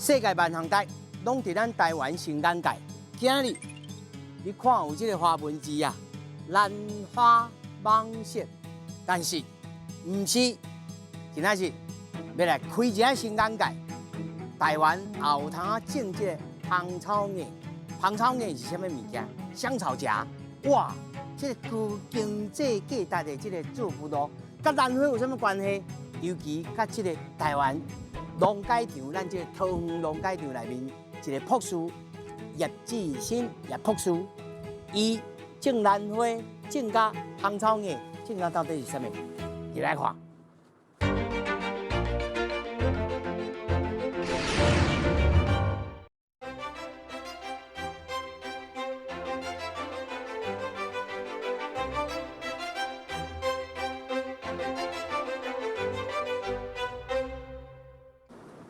世界萬項台攏佇咱台灣新眼界。今仔日你看有這个華文字啊，蘭花艒色，但是毋是今仔日欲來開一下新眼界。台灣也有通啊種這个芳草藝，芳草藝是啥物物件？香草莢，哇！這个高經濟價值的這个致富路，佮蘭花有啥物關係？尤其佮這个台灣農改場，咱這个桃園農改場內面一个博士葉志新葉博士，伊種蘭花種佮芳草藝，種佮到底是啥物？入來看。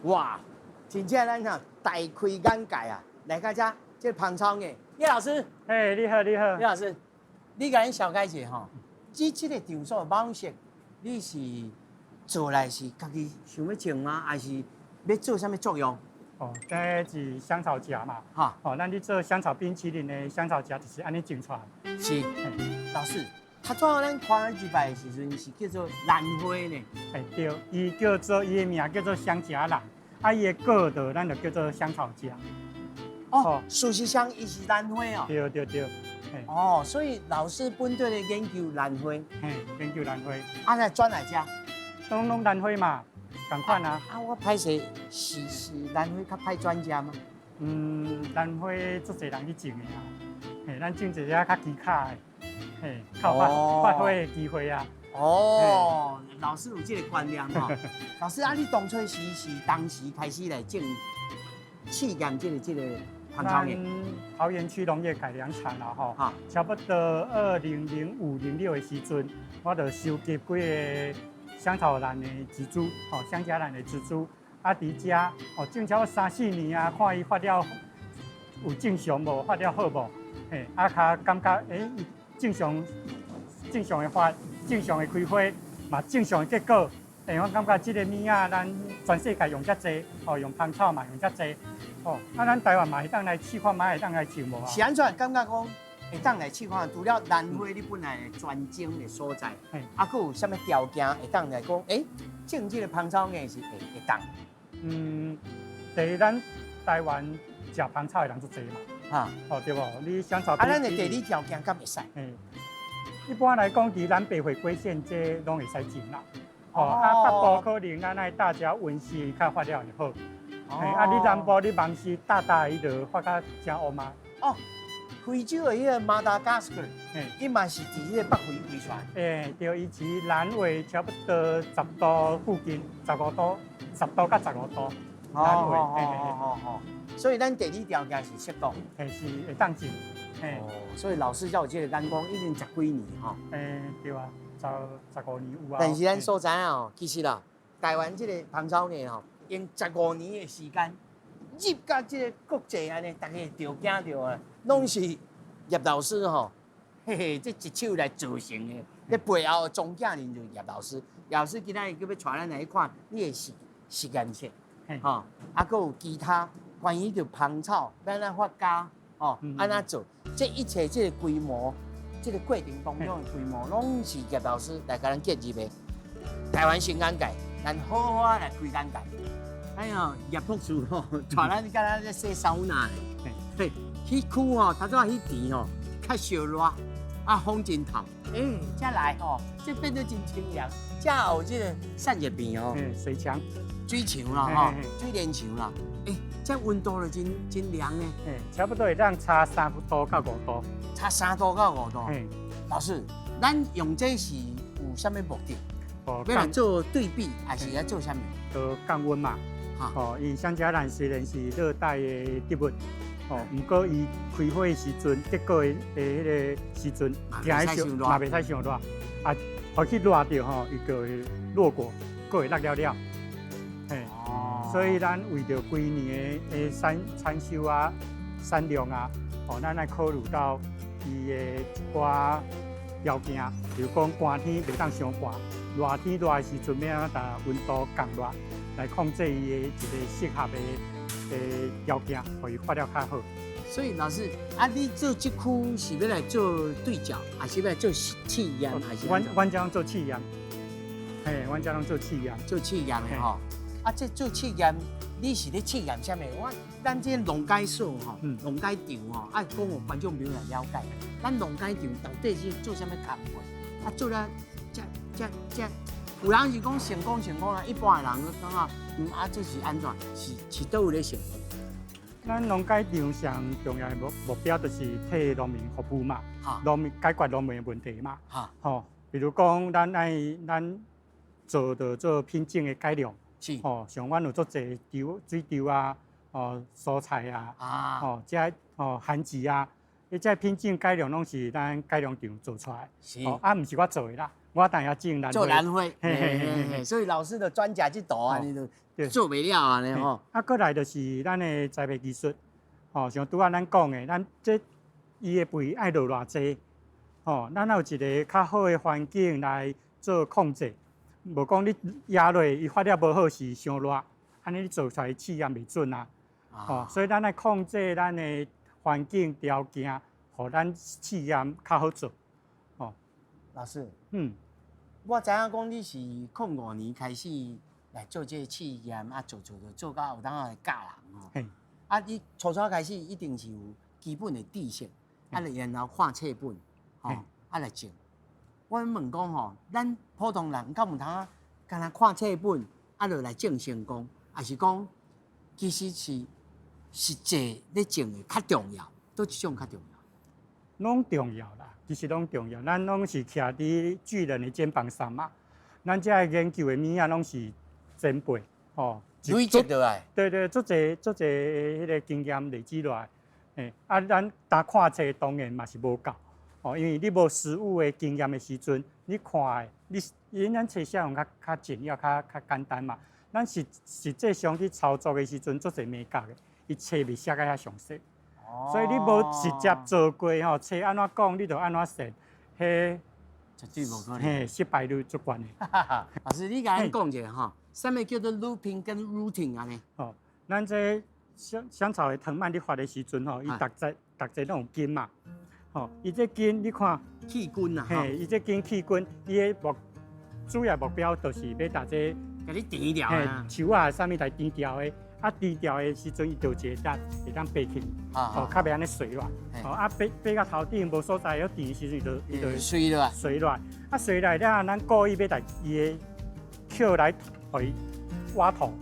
哇！真正咱哈大開眼界啊！來到這，這芳草藝，葉老師，嘿，你好，你好，葉老師，你共阮紹介一下吼，這這个場所艒色，你是做來是家己想欲種嗎？還是欲做啥物作用？哦，這是香草莢嘛，哈，哦，咱咧做香草冰淇淋的香草莢就是按呢種出來。是，老師，較早咱看一擺的時陣是叫做蘭花呢。欸，對，伊叫做伊的名叫做香莢蘭，啊，伊的果就咱就叫做香草莢。哦，事實上伊是蘭花哦。對對對。哦，所以老師本底咧研究蘭花，嘿，研究蘭花。啊，來轉來遮，攏攏蘭花嘛。仝款啊！啊，我歹勢是是蘭花較歹轉遮嗎？嗯，蘭花足濟人去種的啊，嘿，咱種一个較奇巧的，嘿，較有發發揮的機會啊。哦，老師有這个觀念吼。老師啊，你當初是是當時開始來種試驗這个這个芳草藝？桃園區農業改良場啦吼，差不多2005、06的時陣，我就收集幾个香草蘭的植株，吼，香莢蘭的植株，啊，佇遮，哦，種差不多三四年啊，看伊發了有正常無，發了好無，嘿，啊，較感覺，欸，正常，正常的發，正常的開花，嘛正常的結果，欸，我感覺這个物仔咱全世界用遮濟，哦，用芳草嘛用遮濟，哦，啊，咱台灣嘛會當來試看覓，會當來種無啊？是按怎感覺講？會當來試看，除了蘭花你本來的專精的所在，啊，閣有啥物條件會當來講？欸，種這个芳草藝是會會當。嗯，第一，咱台灣食芳草的人足濟嘛，哈，哦對無？你香草，啊，咱的地理條件敢會使？嘿，一般來講，佇南北回歸線這攏會使種啦。哦，啊，北部可能咱愛搭遮溫室較發了會好。嘿，啊，你南部你芒市搭搭伊就發較誠旺嘛。哦。非洲的彼个馬達加斯加，伊嘛是佇彼个北非遺傳。欸，對，伊佇南緯差不多10度附近，15度，10度到15度。南緯，嘿嘿嘿。所以咱地理條件是適當，嘿，是會當種。哦，所以老師才有這个眼光，已經十幾年吼。欸，對啊，十五年有啊。但是咱所知影哦，其實啦，台灣這个芳草藝吼，用十五年的時間入到這个國際按呢，大家著驚著啊，攏是葉老師吼，嘿嘿，這一手來造成的。這背後的總教練就是葉老師。葉老師今仔日閣欲帶咱來去看你的實實驗室，吼，啊，閣有其他關於著芳草，欲按怎發芽，吼，按怎做，這一切這个規模，這个過程當中的規模，攏是葉老師來共咱建立的。台灣新眼界，咱好好仔來開眼界。哎喲，葉博士吼，帶咱敢若咧洗桑拿咧。嘿，彼區吼，頭拄仔彼池吼，較燒熱，啊，風真透。欸，這來吼，這變做真清涼。這有這个散熱片哦，水牆，水牆啦吼，水簾牆啦。欸，這溫度就真真涼呢。欸，差不多會當差3度到5度。差3度到5度。老師，咱用這是有啥物目的？欲來做對比，還是欲做啥物？就降溫嘛。哦，因為香莢蘭雖然是熱帶的植物，哦，毋過伊開花的時陣，結果的彼个時陣，驚伊嘛袂使傷熱，啊，予去熱著吼，伊就會落果，閣會落了了。嘿，所以咱為著規年的的產產收啊、產量啊，哦，咱愛考慮到伊的一寡條件，比如講寒天袂當傷寒，熱天熱的時陣欲按怎溫度降熱。來控制伊的一個適合的的條件，予伊發了較好。所以老師，啊，你做這區是欲來做對照，還是欲來做試驗，還是阮阮遮做試驗，嘿，阮遮攏做試驗。做試驗的吼。啊，這做試驗，你是咧試驗啥物？我咱這農改所吼，農改場吼，愛講予觀眾朋友來了解。咱農改場到底是做啥物工課？啊，做了這這這，有人是講成功成功啦，一般的人都感覺，啊，這是按怎？是是佗位咧成功？咱農改場上重要的目標就是替農民服務嘛，農民解決農民的問題嘛。吼，比如講，咱愛咱做著做品種的改良，吼，像阮有足濟稻水稻啊，哦，蔬菜啊，吼，這吼番薯啊，伊這品種改良攏是咱改良場做出來。哦，啊，毋是我做的啦，我當然種蘭做蘭花，所以老師的專家去導啊，你都做袂了按呢吼。啊，閣來就是咱的栽培技術，吼，像拄仔咱講的，咱這伊的肥愛落偌濟，吼，咱有一個較好的環境來做控制，無講你壓落伊發了無好是傷熱，按呢你做出來試驗袂準啊，吼，所以咱愛控制咱的環境條件，予咱試驗較好做，吼。老師，我知影講你是05年開始來做這個試驗，啊，做做做做到有當來教人吼。啊，你初初開始一定是有基本的知識，啊，然後看冊本，吼，啊來種。我問講吼，咱普通人敢有通啊，干焦看冊本，啊，就來種成功，還是講其實是實際咧種的較重要，佗一種較重要？攏重要啦，其實攏重要。咱攏是徛佇巨人的肩膀上嘛。咱這個研究的物仔攏是前輩，吼，累積落來。對對，足濟足濟彼個經驗累積落來。嘿，啊，咱單看冊當然嘛是無夠，哦，因為你無實務的經驗的時陣，你看的，你因為咱冊寫用較較簡要、較較簡單嘛。咱實實際上去操作的時陣，足濟眉角的，伊冊袂寫甲遐詳細。所以你無直接做過吼，冊按怎講，你就按怎算，彼絕對無可能。嘿，失敗率足懸的。老師，你共阮講一下吼，啥物叫做 looping 跟 rooting 按呢？吼，咱這香草的藤蔓咧發的時陣吼，伊逐節逐節攏有根嘛。吼，伊這根你看，氣根啊，嘿，伊這根氣根，伊的主要目標就是欲共這共你纏牢啊。樹仔啥物來纏牢的。啊，纏牢的時陣，伊就有一個力會當爬起，吼，較袂按呢垂落來。吼，啊，爬爬到頭頂無所在好纏的時陣，伊就垂落來。垂落來。啊，垂落來了後，咱故意欲來伊的抾來予伊挖土。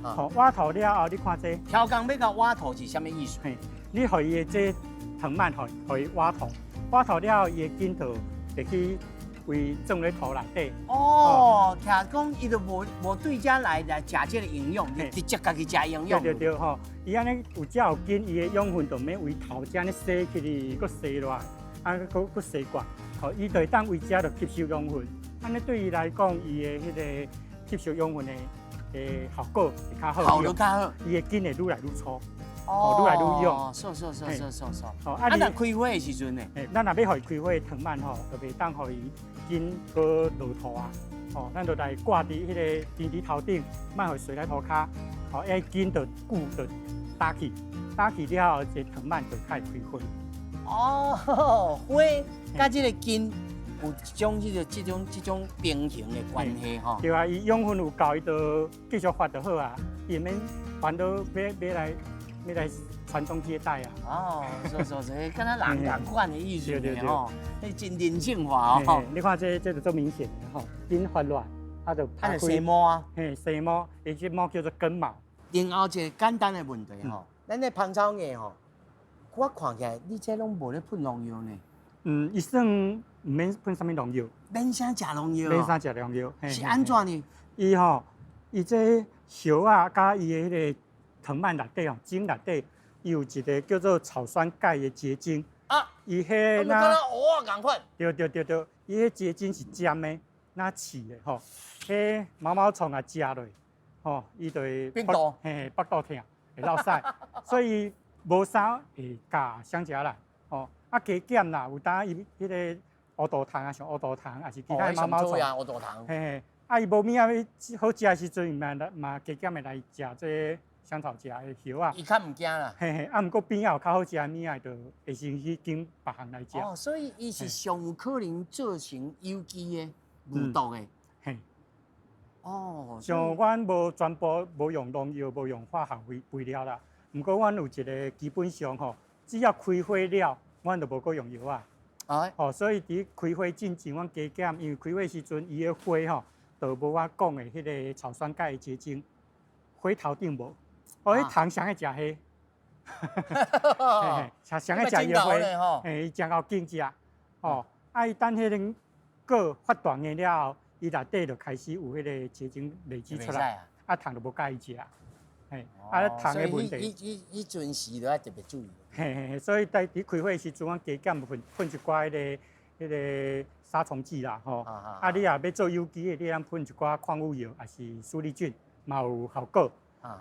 吼，挖土了後，你看這挑工欲共挖土是啥物意思？嘿，你予伊的這藤蔓，予伊挖土，挖土了後，伊的根就會去為種咧土內底。哦，聽講伊就無無對遮來來食這個營養，直接家己食營養。對對對吼，伊按呢有遮有根，伊的養分就免為頭遮按呢洗起去，閣洗落來，啊，閣閣洗過，吼，伊就會當為遮就吸收養分。按呢對伊來講，伊的彼個吸收養分的效果會較好。效率較好。伊的根會愈來愈粗。哦，愈來愈勇。是是是是是是。哦，啊，若開花的時陣呢？咱若欲予伊開花的藤蔓吼，就袂當予伊根閣落土啊。吼，咱就來掛佇彼個纏佇頭頂，莫予伊垂來土跤。吼，彼根就久就打起，打起了後，這藤蔓就較會開花。哦，花佮這個根有一種這個這種這種平衡的關係吼。對啊，伊養分有夠，伊就繼續發就好啊，伊毋免煩惱欲來欲來傳宗接代啊。哦，是是是，敢若人仝款的意思呢吼，彼真人性化哦。你看這這就足明顯的吼，根發落來，啊就啊就生毛啊。嘿，生毛，伊這毛叫做根毛。然後一個簡單的問題吼，咱的芳草藝吼，我看起來你這攏無咧噴農藥呢？嗯，伊算毋免噴啥物農藥。免啥食農藥。免啥食農藥。是按怎呢？伊吼，伊這葉仔佮伊的彼個藤蔓內底吼，莖內底，伊有一個叫做草酸鈣的結晶。啊。伊彼那。敢若蚵仔仝款。對對對對，伊彼結晶是尖的，若刺的吼。彼毛毛蟲啊食落，吼，伊就會變肚。嘿，腹肚疼，會落屎，所以無啥會咬香莢蘭，吼。啊，加減啦，有當伊彼個烏杜蟲啊，像烏杜蟲，抑是其他毛毛蟲。烏杜蟲。嘿嘿，啊，伊無物仔欲好食的時陣，嘛嘛加減會來食這香草莢的葉仔。伊較毋驚啦。嘿嘿，啊，毋過邊仔有較好食的物仔，就會先去揀別項來食。哦，所以伊是上有可能做成有機的、無毒的。嘿。哦。像阮無全部無用農藥、無用化學肥肥料啦。毋過阮有一個基本上吼，只要開花了，阮就無閣用藥啊。哦，所以佇開花進前，阮加減，因為開花時陣，伊的花吼，就無我講的彼個草酸鈣的結晶，花頭頂無。哦，彼蟲上愛食彼，嘿嘿，上愛食伊的花，嘿，伊誠𠢕緊食。哦，啊，伊等彼種果發大芽了後，伊內底就開始有彼個結晶累積出來，啊，蟲就無佮意食。嘿，啊，蟲的問題。彼陣時就愛特別注意。嘿嘿嘿，所以在佇開花時陣，阮加減噴噴一寡彼個殺蟲劑啦，吼。啊，你若欲做有機的，你通噴一寡礦物油，抑是蘇力菌，嘛有效果。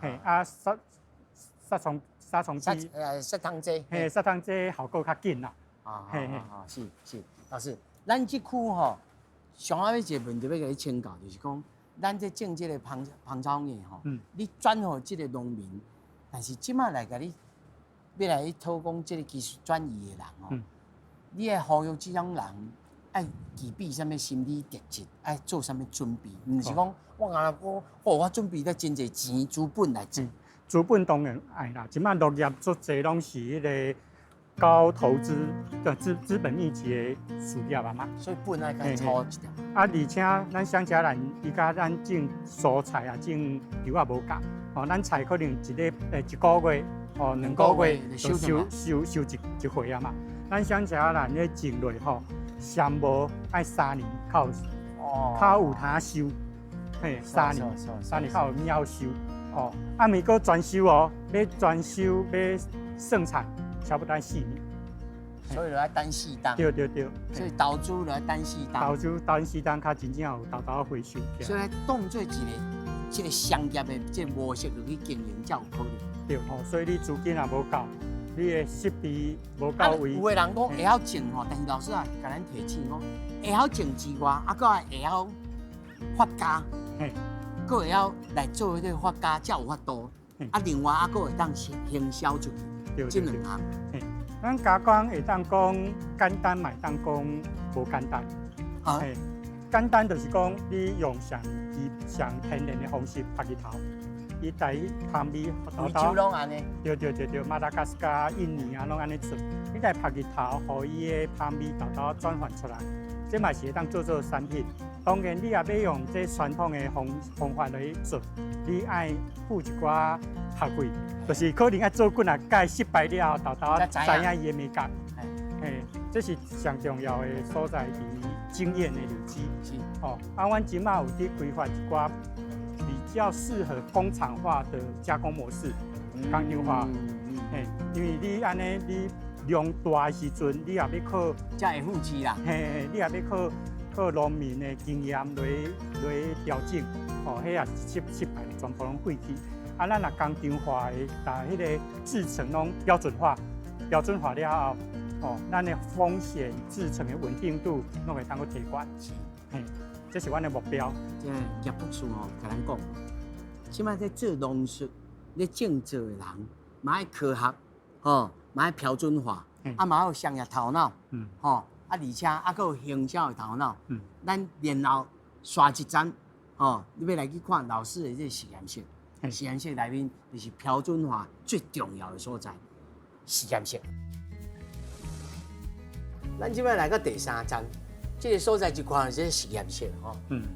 嘿，啊，殺蟲劑。殺蟲劑。嘿，殺蟲劑效果較緊啦。啊，嘿嘿，是是，老師，咱這區吼，上後尾一個問題欲共你請教，就是講，咱這種這個芳芳草葉吼，你轉予這個農民，但是這馬來共你欲來去討講這個技術轉移的人吼，你愛呼籲這種人愛具備啥物心理特質，愛做啥物準備？毋是講我敢若講，哦，我準備了真濟錢資本來做。資本當然愛啦，這馬農業足濟攏是彼個高投資的資本密集的事業啊嘛。所以本愛較粗一點。啊，而且咱鄉下人伊佮咱種蔬菜啊，種稻仔無仝，哦，咱菜可能一禮一個月，哦，2個月就收收收一一回啊嘛。咱鄉下人咧種落吼，上無愛三年較較有通收，嘿，三年，三年較有物好收，哦，啊，毋過全收哦，欲全收欲盛產，差不多4年。所以就愛等四冬。對對對。所以投資就愛等四冬。投資等四冬，較真正有沓沓回收。所以當做一個這個商業的這個模式落去經營才有可能。對吼，所以你資金若無夠，你的設備無到位。有的人講會曉種吼，但是老師啊，共咱提醒講，會曉種之外，啊，閣會曉發芽，閣會曉來做彼個發芽，才有法度。啊，另外啊，閣會當行銷出去，這兩項。咱加工會當講簡單，嘛會當講無簡單。嘿，簡單就是講你用上基上天然的方式曝日頭，伊帶香味。非洲攏按呢？對對對對，馬達加斯加、印尼啊，攏按呢做。你來曝日頭，予伊的香味沓沓轉換出來，這嘛是會當做做產品。當然，你若欲用這傳統的方法來做，你愛付一寡學費，就是可能愛做幾若擺失敗了後，沓沓知影伊的眉角。嘿，這是上重要的所在，佇經驗的累積。哦，啊，阮這馬有佇規劃一寡比較適合工廠化的加工模式，工廠化。嘿，因為你按呢，你量大的時陣，你也欲靠才會複製啦。嘿，你也欲靠靠農民的經驗來來調整，哦，彼也是失敗，全部攏廢去。啊，咱若工廠化的，把彼個製程攏標準化，標準化了後，哦，咱的風險製程的穩定度攏會當閣提懸。嘿，這是阮的目標。這葉博士吼，共咱講，這擺在做農事、咧種植的人，嘛愛科學，吼，嘛愛標準化，啊，嘛有商業頭腦，吼，啊，而且啊，閣有行銷的頭腦。咱然後刷一站，吼，你欲來去看老師的這個實驗室，實驗室內面就是標準化最重要的所在，實驗室。咱這擺來到第三站，這個所在就看這個實驗室吼。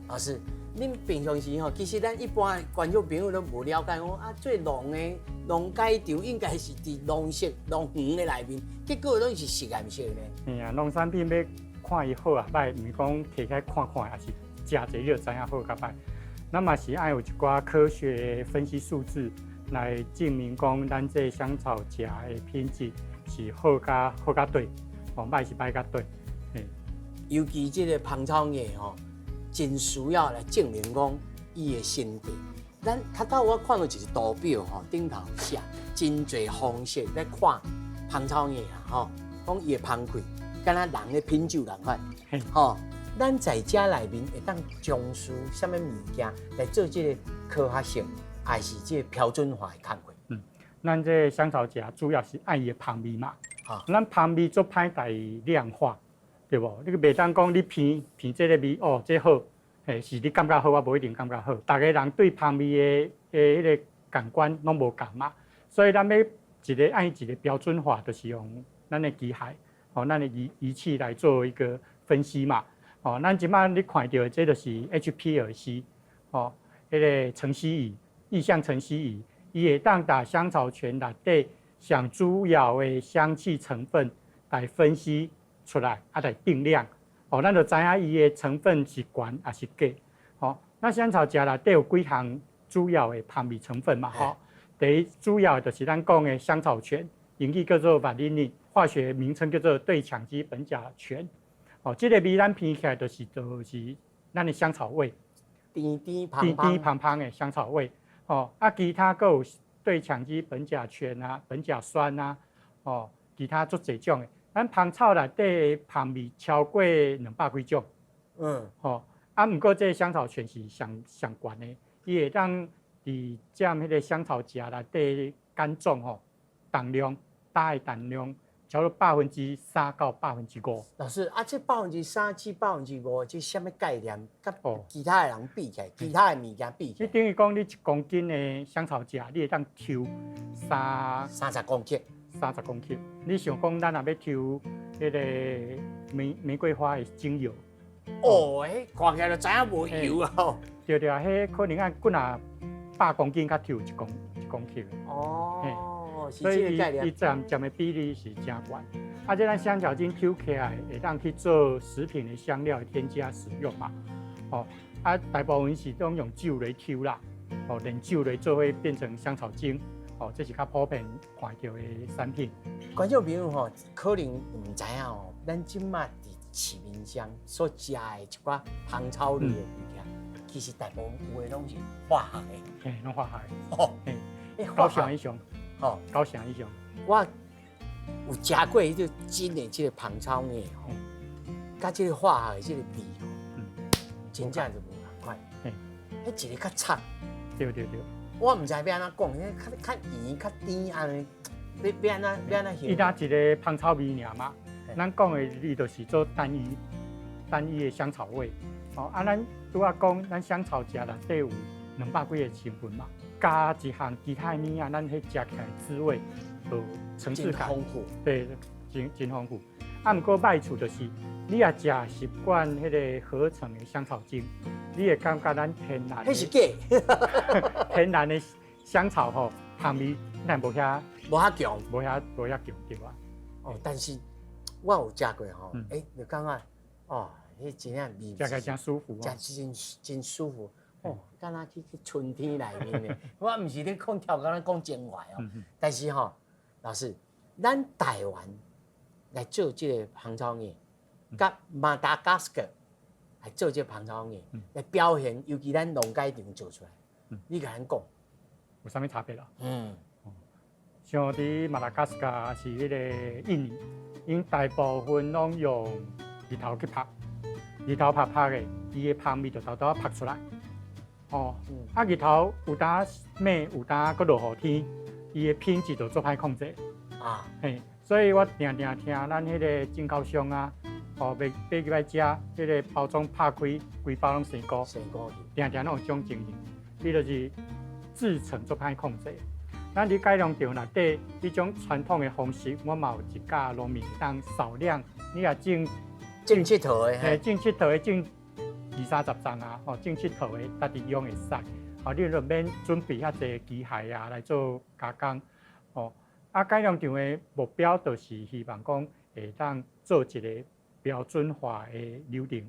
老師，恁平常時吼，其實咱一般觀眾朋友攏無了解講啊，做農的農改場應該是佇農室、農園的內面，結果攏是實驗室呢。嘿啊，農產品欲看伊好抑歹，毋是講提起來看看，抑是食者你就知影好佮歹。咱嘛是愛有一寡科學分析數字來證明講，咱這香草莢的品質是好佮好佮對，哦，歹是歹佮對。嘿，尤其這個芳草葉吼，真需要來證明講伊的身價。咱較早我看到一個圖表吼，頂頭寫真濟方式來看芳草葉啦吼，講伊的芳氣，敢若人咧品酒仝款，吼。咱在遮內面會當從事啥物物件來做這個科學性還是這個標準化的工課？咱這個香草莢主要是愛伊的芳味嘛。咱芳味足歹來量化，對無？你袂當講你聞聞這個味，哦，這好，嘿，是你感覺好，我無一定感覺好。逐个人對芳味的彼個感官攏無仝嘛，所以咱欲一个按一个標準化，就是用咱的機械，吼，咱的儀器來做一個分析嘛。吼，咱這擺你看著的這就是 HPLC，吼，彼個層析儀，液相層析儀，伊會當共香草醛內底上主要的香氣成分來分析出來，啊來定量，哦，咱就知影伊的成分是懸抑是低。吼，那香草莢內底有幾項主要的芳味成分嘛，吼。第一主要的就是咱講的香草醛，英語叫做 vanillin，化學名稱叫做對羥基苯甲醛。哦，這個味咱聞起來就是咱的香草味，甜甜甜甜芳芳的香草味。哦，啊，其他閣有對羥基苯甲醛啊、苯甲酸啊，哦，其他足濟種的。咱芳草內底芳味超過200幾種。吼，啊，毋過這個香草醛是上上懸的，伊會當佇佔彼個香草莢內底乾重吼，重量，大的重量超過3%到5%。老師，啊，這3%至5%，這啥物概念？佮其他的人比起來，其他的物件比起來。你等於講，你1公斤的香草莢，你會當抽30公克。30公克。你想講，咱若欲抽彼個玫瑰花的精油，哦，彼看起來就知影無油啊！對對啊，彼可能愛幾若百公斤才抽1公克。哦，所以伊佔的比例是誠懸。啊，這咱香草精抽起來，會當去做食品的香料添加使用嘛。哦，啊，大部分是攏用酒來抽啦，哦，煉酒來做伙變成香草精。哦，這是較普遍看著的產品。觀眾朋友吼，可能毋知影哦，咱這馬佇市面上所食的一寡芳草類的物件，其實大部分有的攏是化學的。嘿，攏化學的。哦，嘿，9成以上。9成以上。我有食過彼個真的這個芳草的吼，佮這個化學的這個味吼，真正就無仝款。彼一個較赤。對對對。我毋知欲按怎講，彼較較圓、較甜按呢，欲按怎形容？伊若一个芳草味爾嘛，咱講的伊就是做單一、單一的香草味。哦，啊，咱拄仔講，咱香草莢內底有200幾个成分嘛，加一項其他的物仔，咱彼食起來滋味就層次感，豐富。對，真真豐富。啊，毋過歹處就是，你若食習慣彼个合成的香草精，你會感覺咱天然，彼是假。天然的香草吼，香味咱無遐無遐強，無遐強對啊。哦，但是我有食過吼，欸，就感覺哦，彼真正味，食起來誠舒服，食真真舒服。哦，敢若去春天內面的。我毋是咧講跳，敢若講情懷哦。但是吼，老師，咱台灣來做這個芳草葉，佮馬達加斯加來做這個芳草葉，來表現，尤其咱農改場做出來，你共咱講有啥物差別啦？像佇馬達加斯加是彼个印尼，𪜶大部分攏用日頭去曝，日頭曝曝的，伊的芳味就沓沓曝出來。哦，啊日頭有當猛，有當閣落雨天，伊的品質就足歹控制。嘿，所以我定定聽咱彼个進口商啊，哦，賣買入來遮，彼个包裝拍開，規包攏生菇，生菇去，定定攏有這種情形。伊就是製程足歹控制。咱佇改良場內底，彼種傳統的方式，我嘛有一教農民會當少量，你若種種𨑨迌的，嘿，種𨑨迌的種二三十叢啊，吼，種𨑨迌的，家己用會使。哦，你就免準備遐濟機械啊來做加工，哦。啊，改良場的目標就是希望講會當做一个標準化的流程，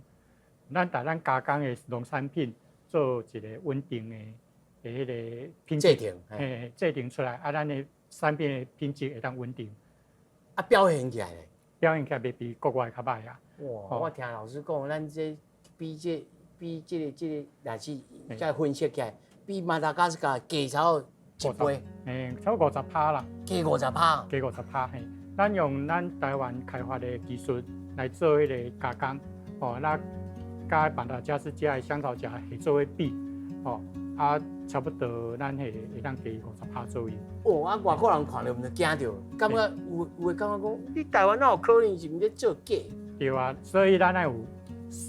咱共咱加工的農產品做一个穩定的彼个品質，嘿，制定出來，啊，咱的產品的品質會當穩定。啊，表現起來咧？表現起來袂比國外較䆀啊。哇！我聽老師講，咱這比這個，若是再分析起來，比馬達加斯加加超一倍。嘿，超過50%啦。加五十趴。加五十趴，嘿。咱用咱台灣開發的技術來做彼个加工，哦，那佮馬達加斯加的香草莢會做伙比，哦，啊，啊，差不多咱彼个會當加50%左右。哦，啊，外國人看著毋就驚著，感覺有有會感覺講，你台灣哪有可能是毋咧做假？對啊，所以咱愛有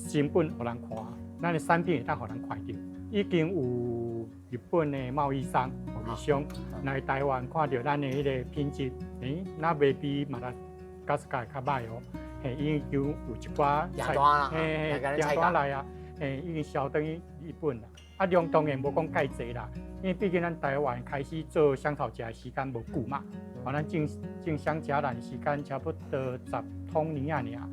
成本予人看，咱的產品會當予人看著。已經有日本的貿易商、貿易商來台灣看著咱的彼个品質，欸，若袂比馬達加斯加較䆀哦。嘿，已經有一寡訂單啦，嘿，訂單來啊，嘿，已經銷轉去日本啦。啊，量當然無講蓋濟啦，因為畢竟咱台灣開始做香草賈的時間無久嘛，哦，咱種種香莢蘭的時間差不多十通年仔爾，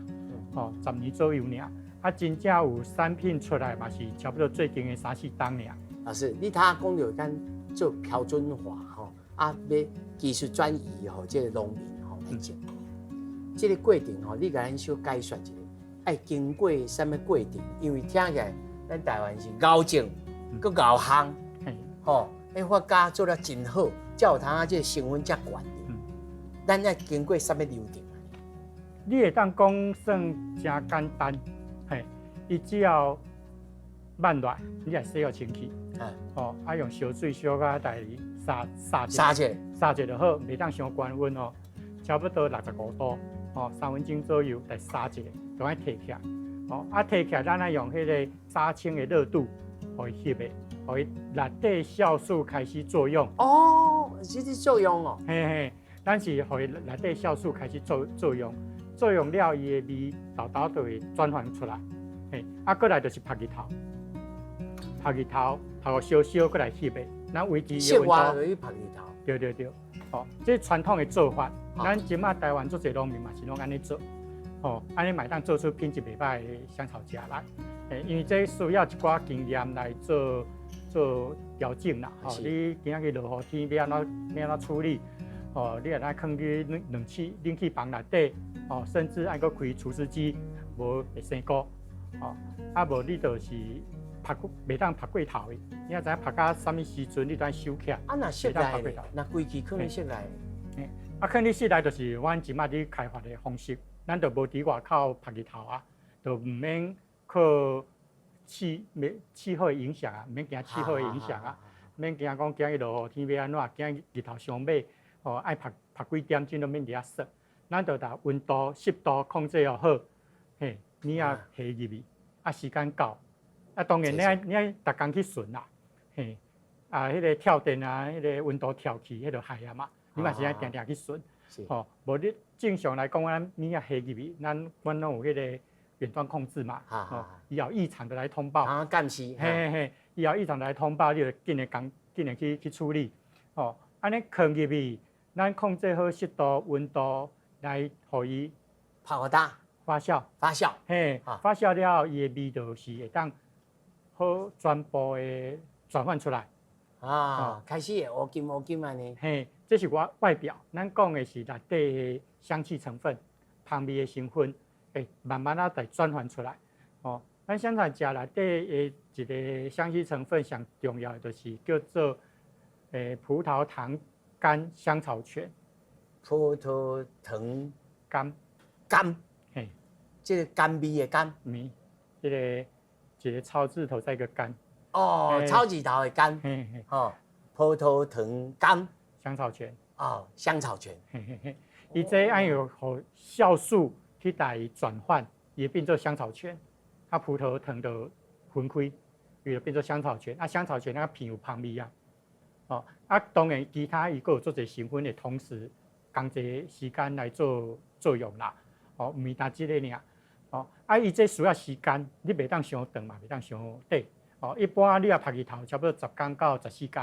哦，10年左右爾。啊，真正有產品出來嘛是差不多最近的三四冬爾。老師，你頭講著咱做標準化吼，啊，欲技術轉移予這个農民吼來種。這个過程吼，你共咱小解說一下，愛經過啥物過程？因為聽起來咱台灣是𠢕種，閣𠢕烘，吼，欸，發酵做得真好，才有通啊，這个成分遮懸。咱愛經過啥物流程？你會當講算誠簡單，嘿，伊只要慢落來，你來洗予清氣，哦，啊用燒水小可共伊殺殺殺者，殺者就好，袂當傷懸溫哦，差不多65度，哦，3分鐘左右來殺一下，就愛提起來，哦，啊提起來，咱愛用彼个殺青的熱度，予伊翕的，予伊內底酵素開始作用。哦，這是作用哦。嘿嘿，咱是予伊內底酵素開始作作用。作用了，伊的味豆豆就會轉換出來。嘿，啊，過來就是曝日頭，曝日頭，曝予燒燒，閣來翕的，咱維持室外就去曝日頭。對對對，哦，這是傳統的做法。咱這馬台灣足濟農民嘛是攏按呢做，哦，按呢嘛會當做出品質袂䆀的香草賈來。欸，因為這需要一寡經驗來做做調整啦。哦，你今仔日落雨天欲按怎欲按怎處理？哦，你若來囥佇冷氣房內底，哦，甚至愛閣開除濕機，無會生菇。哦，啊無你就是曝袂當曝過頭的，你若知影曝到啥物時陣，你都愛收起來。啊，若室內，若規氣囥佇室內。啊，囥佇室內就是阮這馬佇開發的方式，咱就無佇外口曝日頭啊，就毋免靠氣候的影響啊，毋免驚氣候的影響啊，免驚講今日落雨天欲按怎，驚日頭傷猛。哦，愛曝曝幾點鐘都免佇遐說，咱就共溫度、濕度控制予好，嘿，物仔下入去，啊時間到，啊當然你愛逐工去巡啦，嘿，啊彼个跳電啊，彼个溫度跳去，彼就害啊嘛，你嘛是愛定定去巡，吼，無你正常來講，咱物仔下入去，咱阮攏有彼个遠端控制嘛，哦，伊有異常就來通報，啊監視，嘿嘿嘿，伊有異常來通報，你就緊來共緊來去處理，哦，按呢囥入去。咱控制好濕度、溫度，來予伊泡大發酵。發酵，嘿，發酵了後，伊的味道是會當好全部的轉換出來。啊，開始會烏金烏金按呢。嘿，這是我外表，咱講的是內底的香氣成分、香味的成分，會慢慢仔來轉換出來。哦，咱香草賈內底的一個香氣成分上重要的就是叫做葡萄糖苷香草醛，葡萄糖苷苷，嘿，這个甘味的甘，毋，這个一个草字頭再一個甘，哦，草字頭的甘，嘿嘿，哦，葡萄糖苷香草醛，哦，香草醛，嘿嘿嘿，伊這愛有予酵素去共伊轉換，伊變做香草醛，啊，葡萄糖就分開，伊就變做香草醛，啊，香草醛那個偏有芳味啊。哦，啊，當然，其他伊閣有足濟成分會同時仝齊時間來做作用啦。哦，毋是單這个爾。哦，啊，伊這需要時間，你袂當傷長嘛，袂當傷短。哦，一般你若曝日頭，差不多10工到14工。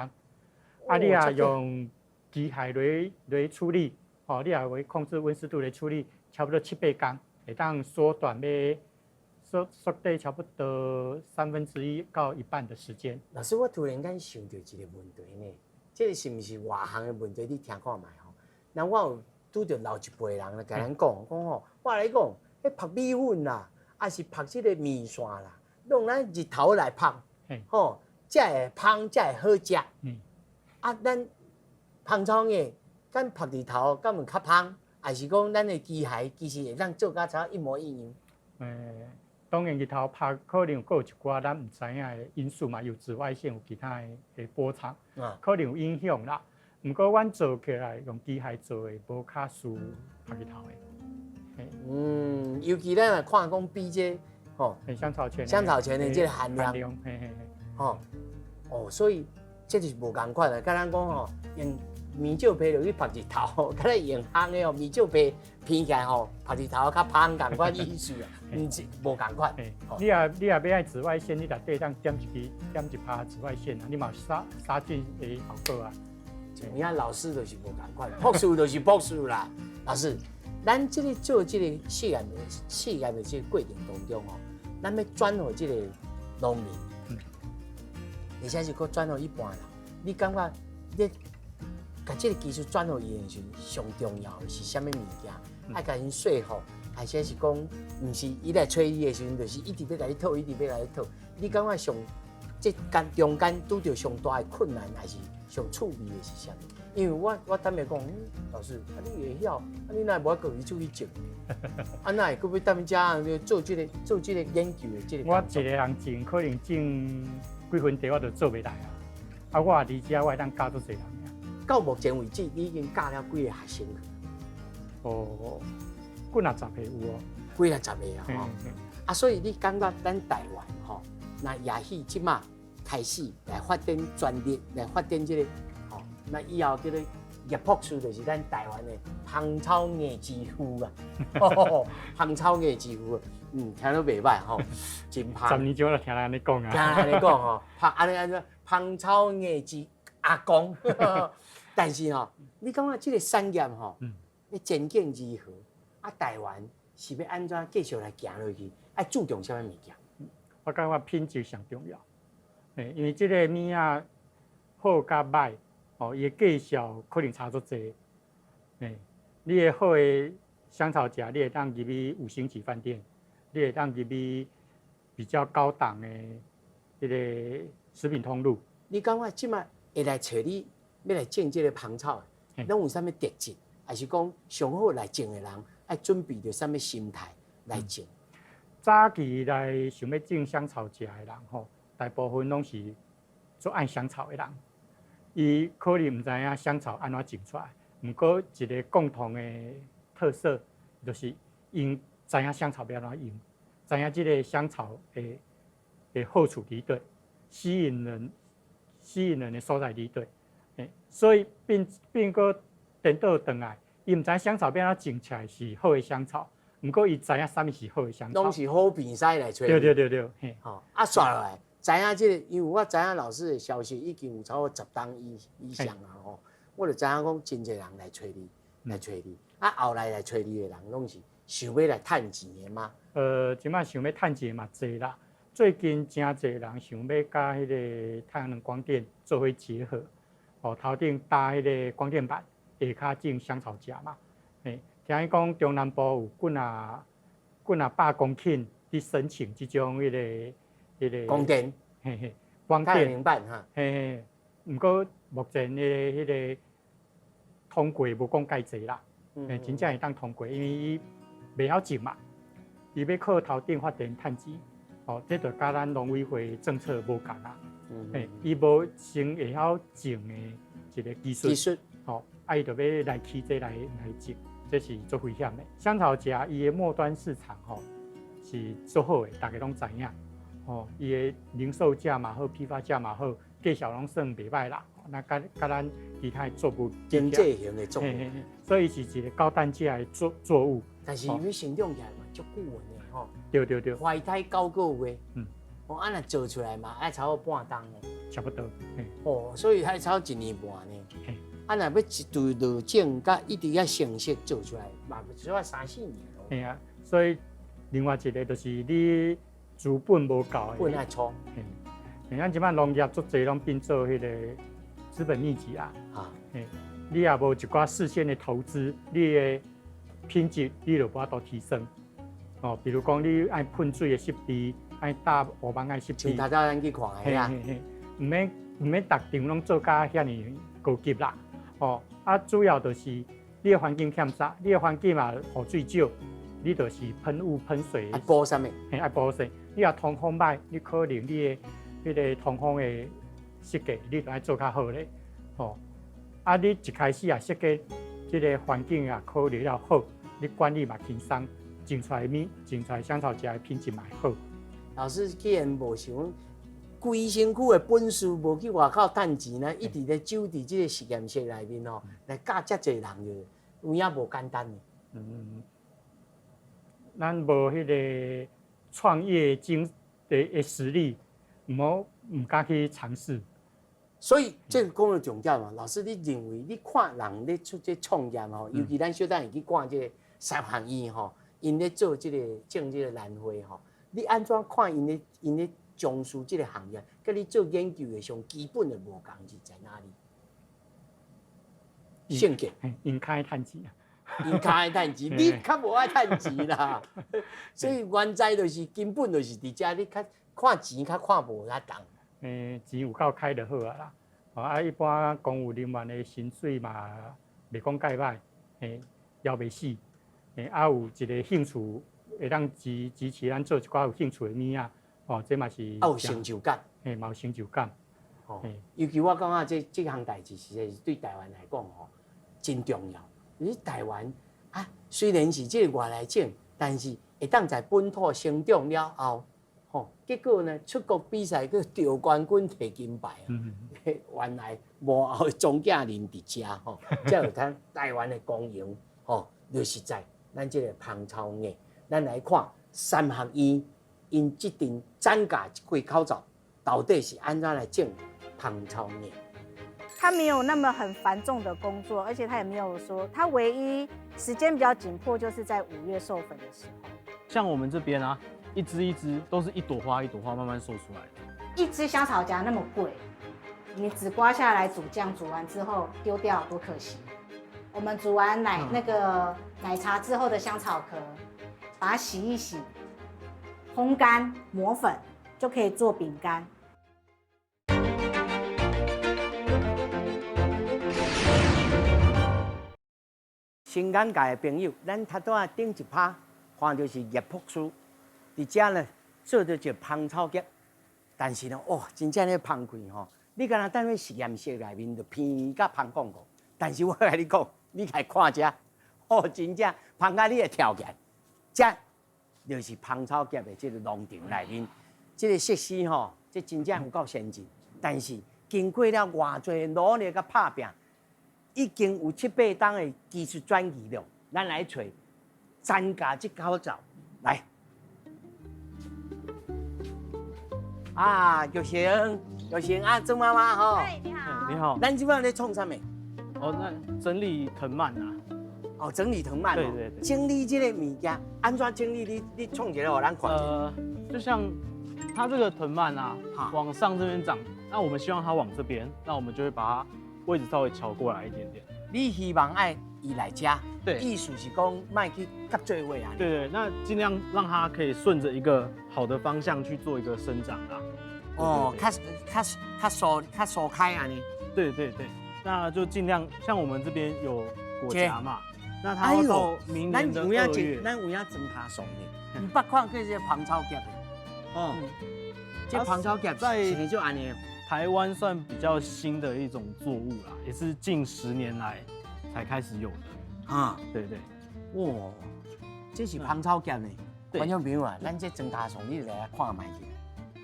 啊，你若用機械來來處理，哦，你若會控制溫濕度來處理，差不多七八工，會當縮短欲縮縮短差不多三分之一到一半的時間。老師，我突然間想著一個問題呢，這個是毋是外行的問題？你聽看覓吼？那我有拄著老一輩人來共咱講，講吼，我來講，彼曝米粉啦，抑是曝這個麵線啦，攏咱日頭來曝，吼，才會芳，才會好食。啊，咱芳草葉，敢曝日頭，敢會較芳？抑是講咱的機械其實會當做甲差一模一樣？欸。當然日頭曬可能閣有一寡咱毋知影的因素嘛，有紫外線，有其他的波長，可能有影響啦。毋過阮做起來用機械做的，無較輸曬日頭的。嗯，尤其咱若看講比這個吼，香草醛，香草醛的這個含量，嘿嘿嘿，吼，哦，所以這就是無仝款啊。佮咱講吼，用麵蕉皮落去曬日頭，佮咱用烘的哦，麵蕉皮片起來吼，曬日頭較芳仝款意思啊，毋是無仝款。你若欲愛紫外線，你內底當點一支點一拍紫外線啊，你嘛有殺殺菌的效果啊。你看老師就是無仝款，博士就是博士啦。老師，咱這個做這個試驗的這個過程當中吼，咱欲轉予這個農民，而且是閣轉予一般人，你感覺你共這個技術轉予伊的時陣，上重要的是啥物物件？愛共𪜶說服，還是是講，毋是伊來揣你的時陣，就是一直欲共你討，一直欲共你討。你感覺上這間中間拄著上大的困難，還是上趣味的是啥物？因為我坦白講，老師，啊你會曉，啊你哪會無愛閣去出去種？啊哪會閣欲踮遮做這個研究的這個？我一個人種，可能種幾分地我就做袂來啊。啊，我佇遮我會當教足濟人。到目前為止，你已經教了幾個學生？哦，幾若十個有哦。幾若十個啊！吼。啊，所以你感覺咱台灣吼，那也許這馬開始來發展專利，來發展這個吼，那以後叫做葉博士，就是咱台灣的芳草藝之父啊！芳草藝之父，聽都袂䆀吼，真芳。 10年前我就聽人按呢講啊。聽人按呢講吼，芳按呢按怎芳草藝之阿公。但是吼，你感覺這個產業吼，咧前景如何？啊，台灣是欲按怎繼續來行落去？愛注重啥物物件？我感覺品質上重要，因為這個物仔好佮䆀，哦，伊的價數可能差足濟。你的好的香草莢，你會當入去五星級飯店，你會當入去比較高檔的彼個食品通路。你感覺這馬會來揣你，欲來種這個芳草的，攏有啥物特質？還是講上好來種的人，愛準備著啥物心態來種？早期來想欲種香草莢的人吼，大部分攏是足愛香草的人。伊可能毋知影香草按怎種出來，毋過一個共同的特色，就是𪜶知影香草欲按怎用，知影這個香草的好處佇佗，吸引人的所在佇佗。所以變閣顛倒轉來，伊毋知香草欲按怎種起來是好的香草，毋過伊知影啥物是好的香草。攏是好比賽來揣。對對對對，嘿。吼，啊，煞落來，知影這個，因為我知影老師的消息已經有超過10冬以上啊吼，我就知影講真濟人來揣你，來揣你。啊，後來來揣你的人，攏是想欲來趁錢的嗎？這馬想欲趁錢的嘛濟啦。最近誠濟人想欲佮彼個太陽能光電做伙結合，哦，頭頂搭彼個光電板，下跤種香草莢嘛。嘿，聽伊講中南部有幾若百公頃佇申請這種彼個光電，嘿嘿，光太陽能板哈。嘿嘿，毋過目前的彼個通過無講蓋濟啦，欸，真正會當通過，因為伊袂曉種嘛，伊欲靠頭頂發電趁錢，哦，這就佮咱農委會政策無仝啊，欸，伊無先會曉種的一個技術，技術，吼，啊，伊就欲來起這來種，這是足危險的。香草莢伊的末端市場吼是足好的，大家攏知影，吼，伊的零售價嘛好，批發價嘛好，價數攏算袂䆀啦。那佮咱其他的作物經濟型的作物，所以是一個高單價的作物。但是伊欲成長起來嘛，足久的吼。對對對。懷胎9個月。哦，啊若做出來嘛，愛差不多半冬哦。差不多。哦，所以愛差不多一年半呢。啊，若欲一對落種，佮一直遐成熟做出來，嘛至少三四年咯。嘿啊，所以另外一個就是你資本無夠的。本愛粗。嘿，咱這擺農業足濟攏變做彼個資本密集啊。嘿，你也無一寡事先的投資，你的品質你就無法度提升。哦，比如講你愛噴水的設備，愛搭烏網的設備。像頭拄咱去看的啊。嘿嘿，毋免逐場攏做甲遐爾高級啦。哦，啊，主要就是你的環境欠啥，你的環境嘛雨水少，你就是噴霧噴水。愛補啥物？嘿，愛補水。你若通風歹，你可能你的彼个通風的設計，你著愛做較好咧。吼，啊，你一開始啊設計這个環境啊考慮了好，你管理嘛輕鬆，種出來物，種出來香草莢的品質嘛會好。老師既然無想規身軀的本事無去外口趁錢呢，一直咧守佇這个實驗室內面吼，來教遮濟人就有影無簡單的。嗯，咱無彼个創業精的實力，毋毋敢去嘗試。所以這个講到重點嘛，老師，你認為你看人咧出這創業吼，尤其咱小等下去看這个三學院吼，𪜶咧做這个種這个蘭花吼，你按怎看𪜶咧從事這个行業，佮你做研究的上基本的無仝是在哪裡？性格，𪜶較愛趁錢啊，𪜶較愛趁錢，你較無愛趁錢啦。所以原在就是根本就是佇遮，你較看錢較看無遐重。錢有夠開就好啊啦。啊，一般公務人員的薪水嘛，袂講蓋歹，枵袂死。啊，有一個興趣會當支持咱做一寡有興趣的物仔，哦，這嘛是。啊，有成就感。嘿，嘛有成就感。哦，尤其我感覺這項代誌，實在是對台灣來講吼，真重要。你台灣啊，雖然是這个外來種，但是會當在本土生長了後，吼，結果呢，出國比賽閣得冠軍提金牌啊！原來幕後的莊稼人佇遮吼，才有咱台灣的光榮吼，就是在咱這个芳草藝，咱來看三合院𪜶這陣展架這幾口罩，到底是按怎來種芳草藝？他沒有那麼很繁重的工作，而且他也沒有說，他唯一時間比較緊迫，就是在5月授粉的時候。像我們這邊啊，一支一支都是一朵花一朵花慢慢授出來的。一支香草莢那麼貴，你只刮下來煮醬，煮完之後丟掉多可惜。我們煮完那個奶茶之後的香草殼，把它洗一洗，烘乾磨粉，就可以做餅乾。新眼界的朋友，咱頭拄仔頂一趴看著是葉博士，佇遮呢做著一个芳草莢，但是呢，哇，真正咧芳開吼，你敢若踮咧實驗室內面就鼻甲芳廣告，但是我共你講，你來看遮，哦，真正芳甲你會跳起來，遮就是芳草莢的這个農場內面，這个設施吼，這真正有夠先進，但是經過了偌濟努力佮拍拚。已經有七八冬的技術轉移了，咱來揣專家這口罩來。啊，玉成，玉成啊，曾媽媽吼。嗨，你好。你好。咱這擺咧創啥物？哦，那整理藤蔓啊。哦，整理藤蔓。對對對。整理這个物件，按怎整理？你創一个予咱看。就像它這個藤蔓啊，往上這邊長，那我們希望它往這邊，那我們就會把它位置稍微喬過來一點點。你希望愛伊來遮，對，意思是講莫去夾做伙啊。對對，那盡量讓它可以順着一個好的方向去做一個生長啦。哦，較疏開按呢。對對對，那就盡量像我們這邊有果莢嘛，那它要到明年的2月。咱有影裝卡送的，毋捌看過這個芳草莢的。哦，這芳草莢在就按呢。台灣算比較新的一種作物啦，也是近10年來才開始有的。啊，對對。哇，這是芳草莢呢。觀眾朋友啊，咱這裝卡送你來看覓去。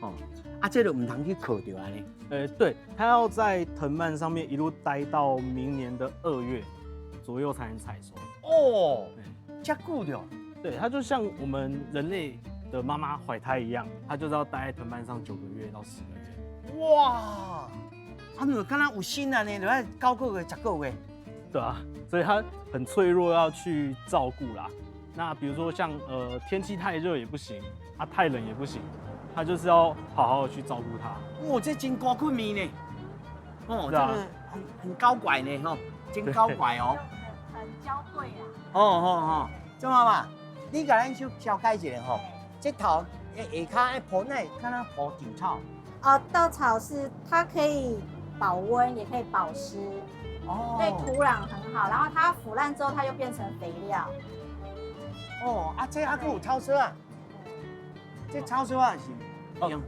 哦，啊，這就毋通去剾著按呢。對，它要在藤蔓上面一路待到明年的2月左右才能採收。哦，這久著。對，它就像我們人類的媽媽懷胎一樣，它就是要待在藤蔓上9個月到10個月。哇，啊，就敢若有心按呢，就愛9個月、10個月。對啊，所以它很脆弱，要去照顧啦。那比如說像天氣太熱也不行，啊太冷也不行，它就是要好好的去照顧它。哇，這真高骨面呢。哦，這個很高怪呢，吼，真高怪哦。很嬌貴啊。哦哦哦，曾媽媽，你共咱小紹介一下吼，這頭下跤鋪那敢若鋪稻草。哦，稻草是它可以保溫，也可以保濕，哦，對土壤很好。然後它腐爛之後，它又變成肥料。哦，啊，這還閣有草索仔，這草索仔是用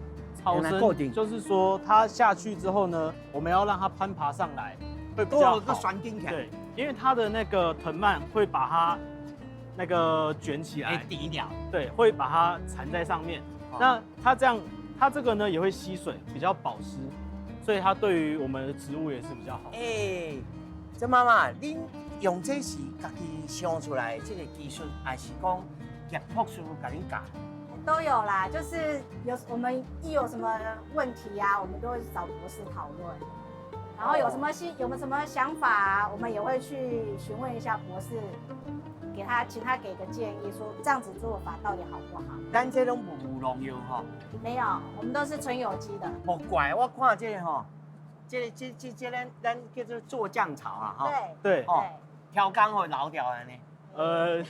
草用來固定繩就是說它下去之後呢，我們要讓它攀爬上來，會比較閣好。懸頂起來，對，因為它的那個藤蔓會把它那個捲起來，會纏著。對，會把它纏在上面。那它這樣，它這個呢也會吸水，比較保濕，所以它對於我們的植物也是比較好。欸，這媽媽，恁用這是家己想出來的這個技術，還是講葉博士共恁教？都有啦，就是有我們一有什麼問題啊，我們都會找博士討論。然後有什麼新有沒有什麼想法啊，我們也會去詢問一下博士，給他請他給個建議，說這樣子做法到底好不好？咱這攏無農藥吼？沒有，我們都是純有機的。莫怪我看這個吼，這個這這這咱咱叫做做醬草啊吼。對對，哦，挑工會老掉按呢。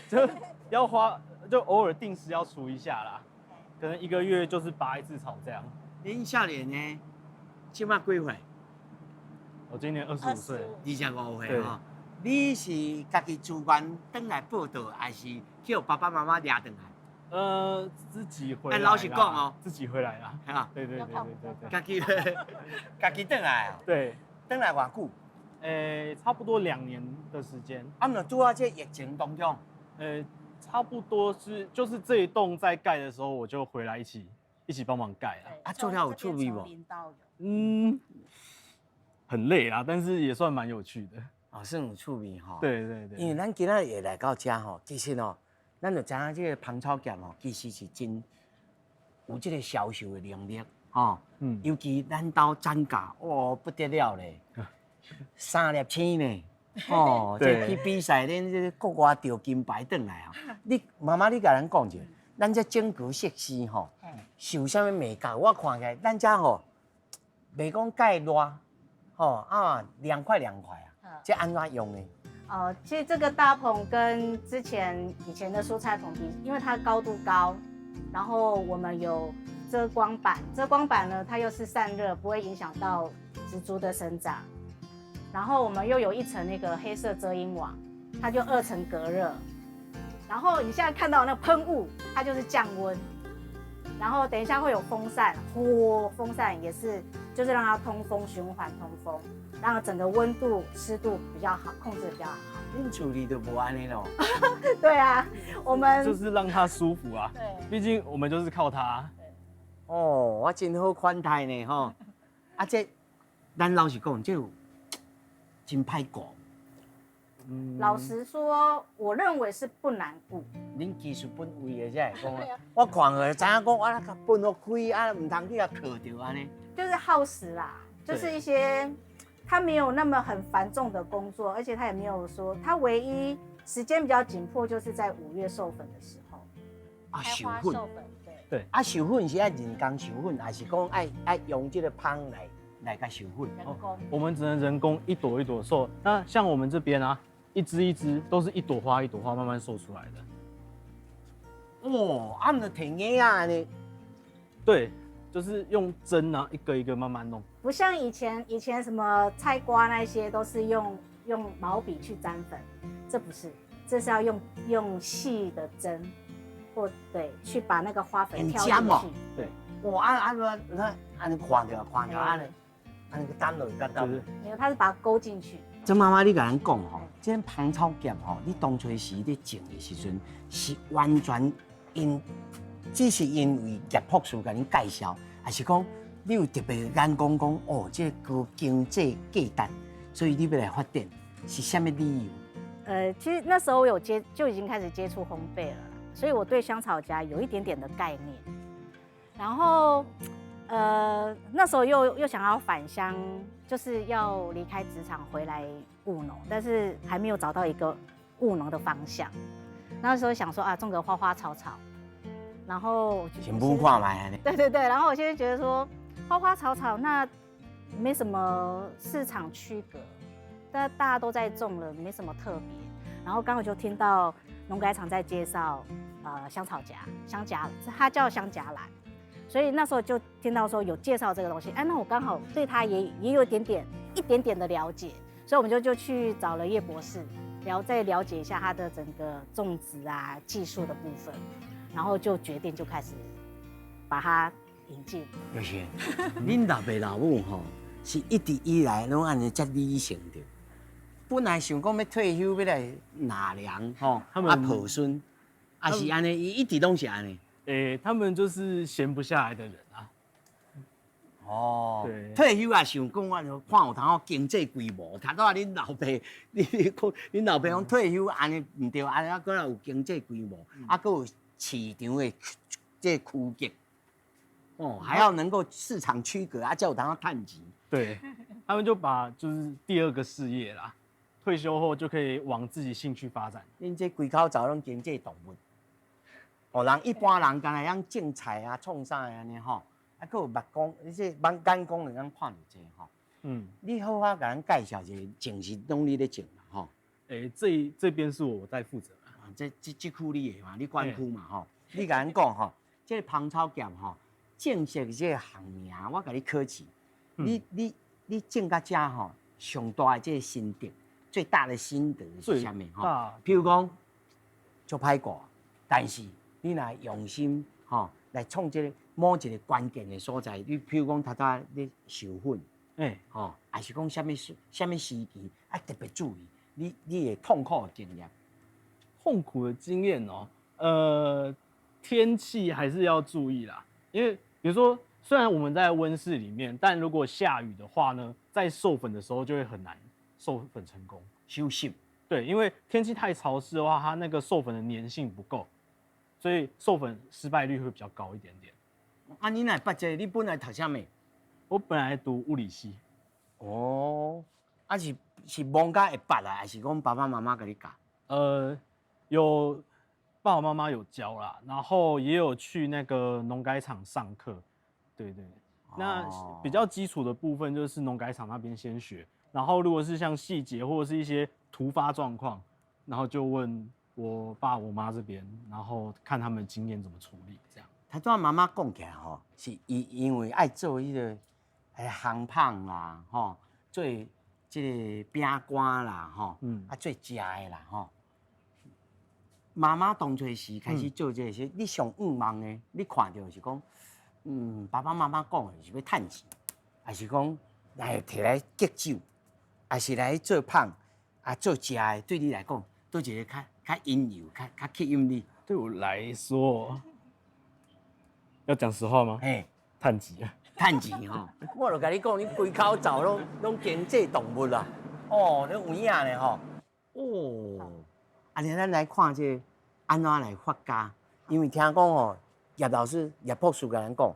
就要花，就偶爾定時要除一下啦，可能一個月就是拔一次草這樣。恁少年呢，這馬幾歲？我今年25歲。25歲吼。你是家己自願轉來報到，還是叫爸爸媽媽掠轉來？自己回來。老實講哦，自己回來啦。哈，對對對對對對。家己家己轉來啊？對。轉來偌久？差不多2年的時間。啊，毋拄仔這疫情當中。差不多是就是這一棟在蓋的時候，我就回來一起幫忙蓋了。啊，做了有趣味無？嗯，很累啊，但是也算蠻有趣的。哦，算有趣味吼。對對對。因為咱今仔日來到遮吼，其實哦，咱就知影這個芳草業吼，其實是真有這個銷售的能力吼。尤其咱兜展價，哦，不得了咧，三粒星呢。哦，這去比賽，恁這個國外得金牌轉來啊！你媽媽，你共咱講一下，咱這整個設施吼，是有啥物眉角？我看起來，咱遮吼，袂講蓋熱，吼啊，涼快涼快啊，這按怎用呢？哦，其實這個大棚跟之前以前的蔬菜棚比，因為它高度高，然後我們有遮光板，遮光板呢，它又是散熱，不會影響到植株的生長。然後我們又有一層那個黑色遮陰網，它就二層隔熱。然後你現在看到那個噴霧，它就是降溫。然後等一下會有風扇，呼，風扇也是，就是讓它通風循環通風，讓整個溫度濕度比較好，控制比較好。恁厝裡就無按呢囉。對啊，我們就是讓它舒服啊。對，畢竟我們就是靠它。哦，我真好款待呢吼。啊，這咱老實講，這有真歹顧。老實說，我認為是不難顧。恁技術本位的才會講，我看下知影講，我那個分予開啊，毋通去共囥著按呢。就是耗時啦，就是一些他沒有那麼很繁重的工作，而且他也沒有說，他唯一時間比較緊迫，就是在5月授粉的時候。啊，授粉。授粉，對。對。啊，授粉是愛人工授粉，還是講愛用這個蜂來共授粉？人工。我們只能人工一朵一朵授。那像我們這邊啊，一支一支都是一朵花一朵花慢慢授出來的。哦，啊，毋就提眼仔呢？對，就是用針啊，一個一個慢慢弄。不像以前，以前什麼菜瓜那些都是用毛筆去沾粉，這不是，這是要用細的針，或對，去把那個花粉挑進去。對。哇，啊啊那那按呢看著看著按呢，按呢擔落去擔。沒有，他是把它勾進去。這媽媽，你共咱講吼，這芳草業吼，你當初時咧種的時陣，是完全因只是因為葉博士共恁介紹，還是講你有特別眼光講哦，這個經濟價值，所以你欲來發展，是啥物理由？其實那時候我有接就已經開始接觸烘焙了，所以我對香草莢有一點點的概念。然後，那時候又想要返鄉，就是要離開職場回來務農，但是還沒有找到一個務農的方向。那時候想說啊，種個花花草草，然後先試看覓按呢。對對對，然後我現在覺得說花花草草那沒什麼市場區隔，但大家都在種了，沒什麼特別。然後剛好就聽到農改場在介紹香草莢、香莢，它叫香莢蘭。所以那時候就聽到說有介紹這個東西，哎，那我剛好對它也有一點點、一點點的了解，所以我們就去找了葉博士，再了解一下它的整個種植啊技術的部分，然後就決定就開始把它引進。就是，恁老爸老母吼，是一直以來攏按呢遮理性著。本來想講欲退休，欲來納涼吼，他們啊抱孫，啊是按呢，伊一直攏是按呢。欸，他們就是閒不下來的人啊。哦，對退休也想講，我就看有通好經濟規模。頭拄仔恁老爸，你講恁老爸講退休按呢毋對，按呢啊，閣有經濟規模，啊，閣有市場的這個區隔，哦，還要能夠市場區隔，啊，才有通好趁錢。對，他們就把就是第二個事業啦，退休後就可以往自己興趣發展。恁這規口罩攏經濟動物，哦，人一般人敢若曉種菜啊、創啥的按呢吼，啊，閣有目光，你這眼眼光會當看著這吼。你好好共咱介紹一下，種是攏你咧種嘛吼？欸，這邊是我在負責。啊，這區你的嘛，你管區嘛吼？你共咱講吼，這個芳草莢吼，種植這個行名，我共你考試。你種到遮吼，上大的這個心得，最大的心得是啥物吼？譬如講，足歹過，但是你若用心吼來創這個某一個關鍵的所在，你譬如講，頭拄咧授粉，吼，還是講啥物啥物時期啊特別注意，你的痛苦的經驗。痛苦的經驗哦，天氣還是要注意啦，因為比如說，雖然我們在溫室裡面，但如果下雨的話呢，在授粉的時候就會很難授粉成功。休息。對，因為天氣太潮濕的話，它那個授粉的粘性不夠，所以授粉失敗率會比較高一點點。啊，你哪會捌這個？你本來讀啥物？我本來讀物理系。哦，啊是摸甲會捌啊，還是講爸爸媽媽共你教？有爸爸媽媽有教啦，然後也有去那個農改場上課。對對，那比較基礎的部分就是農改場那邊先學，然後如果是像細節或者是一些突發狀況，然後就問我爸我媽這邊，然後看他們經驗怎麼處理，這樣。頭拄仔媽媽講起來吼，是伊因為愛做彼個烘麭啦，吼，做這個餅乾啦，吼，啊做食的啦，吼。媽媽當初時開始做這個時，你上向望的，你看著是講，爸爸媽媽講的是欲趁錢，還是講來提來敬酒，還是來做麭，啊做食的，對你來講，佗一个較引誘、較吸引你？對我來說，要講實話嗎？嘿，趁錢啊！趁錢吼，我就共你講，你規口罩攏經濟動物啦。哦，你有影咧吼。哦，按呢咱來看這個按怎來發酵？因為聽講吼，葉老師、葉博士共咱講，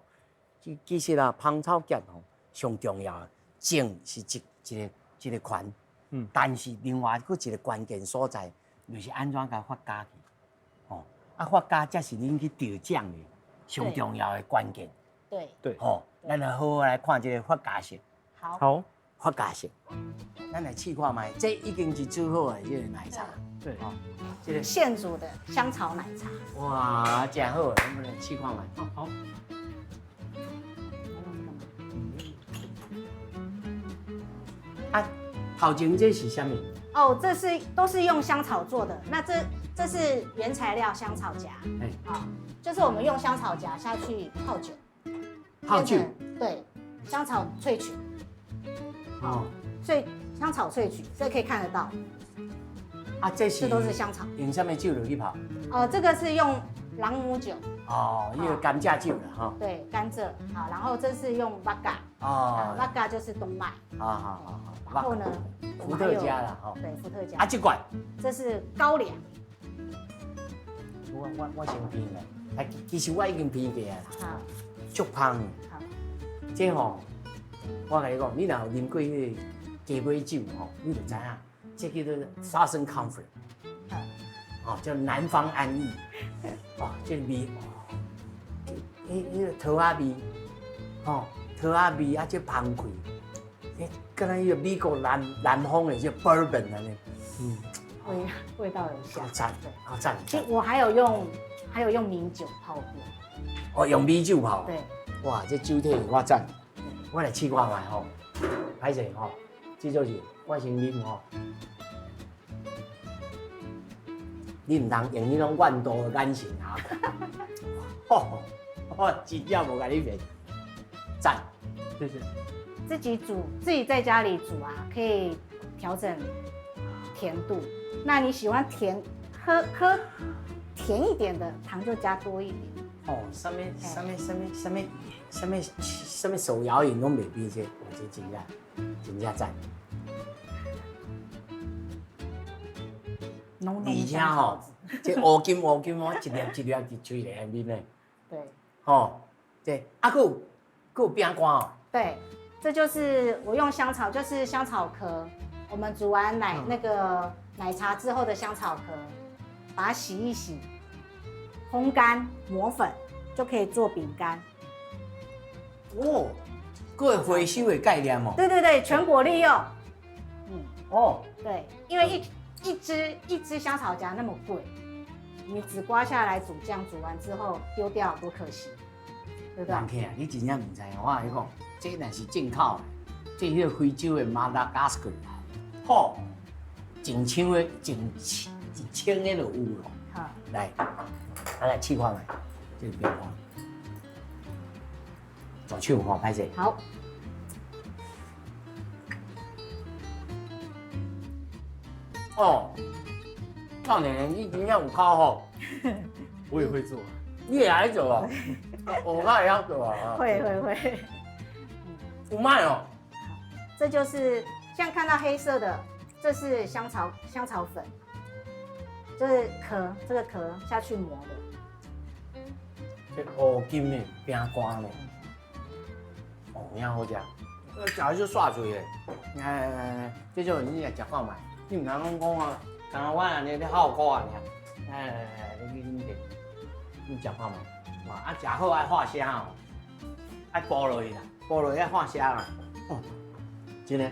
其實啊，芳草莢吼上重要的種是一個環，但是另外閣一個關鍵所在，就是按怎共發酵去。哦，啊發酵才是恁去得獎的上重要的關鍵。對對，吼，咱來好好來看這個發酵室。好。好。發酵室，咱來試看覓，這已經是煮好的這個奶茶。對，哦，這個現煮的香草奶茶。哇，真好，我們來試看覓。好。來用這個嗎？啊，頭前這是啥物？哦，這是都是用香草做的。那這是原材料香草莢。哎，啊，就是我們用香草莢下去泡酒。泡酒。對，香草萃取。哦，所以香草萃取，這可以看得到。啊，這是這都是香草。用啥物酒落去泡？哦，這個是用朗姆酒。哦，那個甘蔗酒啦，哈。對，甘蔗。好，然後這是用 vodka。哦。 vodka 就是冬麥。好好好。然後呢？伏特加啦，吼。對，伏特加。啊，這罐。這是高粱。我先品來，啊，其實我已經品過啊。好。足芳的。好。這吼，我共你講，你若有啉過彼個雞尾酒吼，你就知影，這叫做 Southern Comfort，哦，叫南方安逸。哦，這個味，哦，彼個桃仔味，吼，桃仔味啊，這芳氣，欸，敢若彼個美國南方的這 Bourbon 按呢，味道很像。好讚，好讚。其實我還有用米酒泡過。哦，用米酒泡。對。哇，這酒體我讚。我來試看覓吼，歹勢吼，這就是我先啉吼。你毋通用彼種怨妒的眼神來看。吼，我真正無共你騙，讚。謝謝。自己煮，自己在家裡煮啊，可以調整甜度。那你喜歡甜，喝喝甜一點的，糖就加多一點。哦，啥物啥物啥物啥物啥物啥物手搖飲攏袂比這個，我這真正真正讚。濃而且吼，這烏金烏金，我一粒一粒佇喙內面呢。對。吼，這啊，閣有閣有餅乾哦。對，這就是我用香草，就是香草殼。我們煮完奶那個奶茶之後的香草殼，把它洗一洗，烘乾磨粉，就可以做餅乾。哦，閣會回收的概念哦。對對對，全果利用。嗯。哦。對，因為一支香草莢那麼貴，你只刮下來煮醬，煮完之後丟掉多可惜，對不對？人客啊，你真正毋知，我共你講，這若是進口的，這彼個非洲的馬達加斯加來，吼，一箱的，一千个就有咯。好，來，咱來試看覓，這個餅乾，大手吼，歹勢。好。哦，少年，你真正有口福。我也會做。你也愛做哦？我較會曉做啊。會會會。有賣哦。這就是像看到黑色的，這是香草粉，就是殼，這個殼下去磨的。這烏金的餅乾咧，哦，有影好食，食就煞喙的。來來來來，這種你來食看覓。你毋通攏講啊，敢若我按呢咧好苦爾。來來來，你去啉者，你食看覓。哇，啊，食好愛喊聲哦，愛剝落去啦，剝落去愛喊聲啦。哦，真的，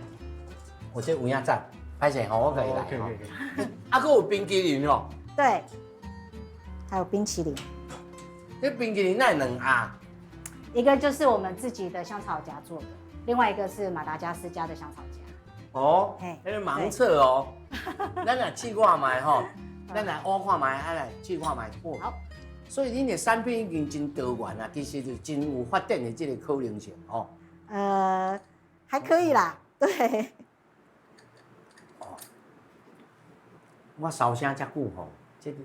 我這有影讚，歹勢吼，我可以來。可以可以。啊，閣有冰淇淋哦。對，還有冰淇淋。這冰淇淋哪會兩盒？一個就是我們自己的香草莢做的，另外一個是馬達加斯加的香草莢。哦，彼個盲測哦，咱來試看覓吼，咱來挖看覓，啊來試看覓。好，所以恁的產品已經真多元啊，其實就真有發展的這個可能性哦。還可以啦，對。哦，我燒聲遮久吼，這個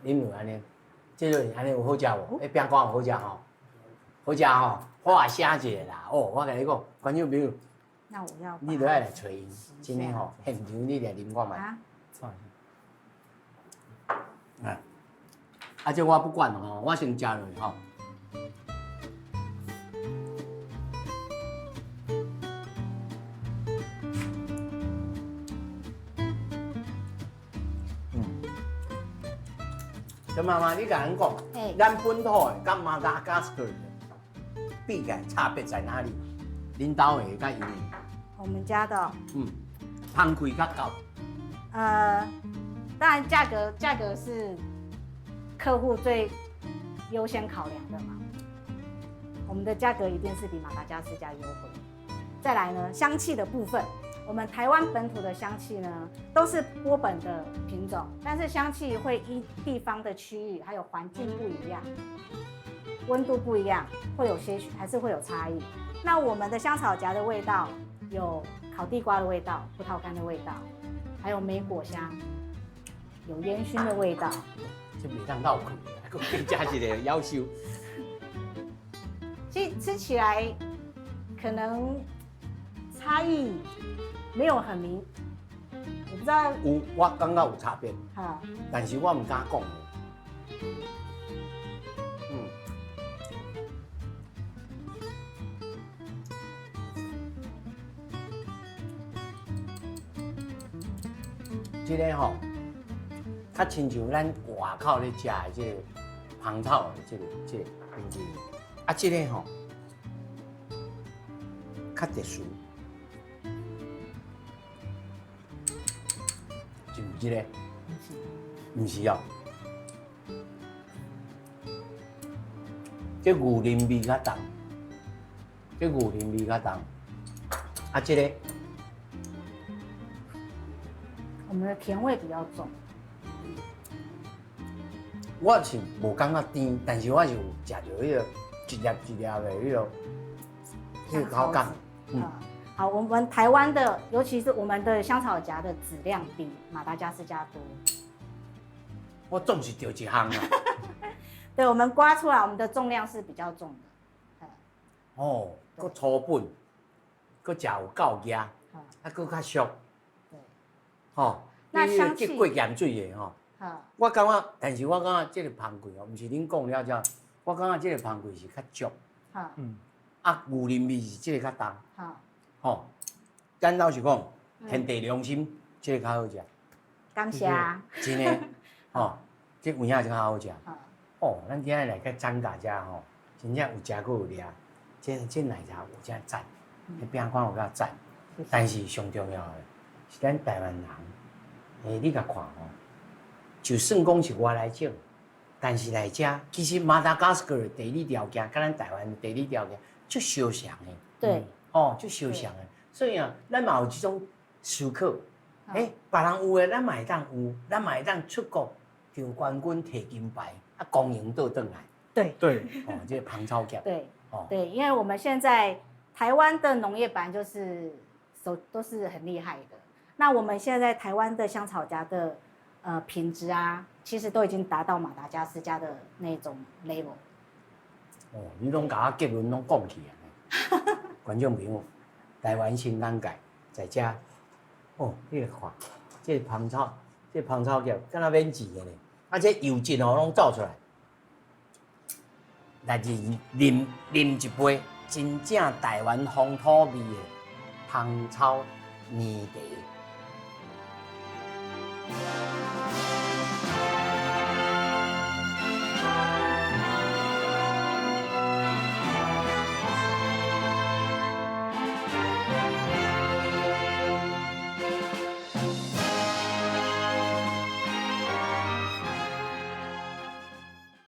恁有按呢，這個按呢有好食無？彼餅乾有好食吼，好食吼，我也寫一个啦。哦，我共你講，觀眾朋友。那我要，你著愛來揣𪜶，真的吼，現場你來啉看覓。啊，啊，這我不管吼，我先食落去吼。嗯，陳媽媽，你共阮講，咱本土的佮馬達加斯加的比起來差別在哪裡？恁兜的佮𪜶的？我們家的，嗯，香氣較夠。當然價格是客戶最優先考量的嘛。我們的價格一定是比馬達加斯加優惠。再來呢，香氣的部分，我們台灣本土的香氣呢，都是波本的品種，但是香氣會依地方的區域還有環境不一樣，溫度不一樣，會有些許還是會有差異。那我們的香草莢的味道有烤地瓜的味道、葡萄乾的味道，還有莓果香，有煙燻的味道。這袂當落去，閣加一個夭壽。其實吃起來可能差異沒有很明，我不知道。有，我感覺有差別。但是我毋敢講。嗯。這個吼，較親像咱外口咧食的這個芳草的這個冰淇淋，啊，這個吼較特殊，是毋是這個？毋是，毋是哦。這牛奶味較重，這牛奶味較重，啊，這個。我們的甜味比較重。我是無感覺甜，但是我是有食著彼個一粒一粒的彼個口感。嗯，好，我們台灣的，尤其是我們的香草莢的籽量比馬達加斯加多。我總是著一項啊。對，我們刮出來，我們的重量是比較重的。哦，閣粗本，閣食有夠額，啊，閣較俗。對。吼，那香氣過鹹水的吼。我感覺，但是我感覺這个芳桂哦，毋是恁講了才，我感覺這个芳桂是較俗。啊，牛奶味是這个較重。吼，咱老實講，天地良心，這个較好食。感謝。真的，吼，這有影就較好食。哦，咱今日來個張家遮吼，真正有食閣有掠，這奶茶有真讚，彼餅乾有夠讚。但是上重要的是咱台灣人，你共看吼，就算講是外來種，但是來遮其實馬達加斯加的地理條件，佮咱台灣的地理條件足相像的。哦，足相像的。所以啊，咱嘛有這種思考。欸，別人有的，咱嘛會當有，咱嘛會當出國得冠軍、提金牌，啊，光榮倒轉來。哦，這个芳草莢。對。哦。對，因為我們現在台灣的農業本來就是都是很厲害的。那我們現在台灣的香草莢的品質啊，其實都已經達到馬達加斯加的那種 level。哦，你攏共我結論攏講去啊！觀眾朋友，台灣新眼界在遮。哦，你來看，這个芳草，這个芳草莢，敢若免錢的呢？啊，這油脂哦，攏走出來。來飲啉啉一杯真正台灣風土味的芳草奶茶。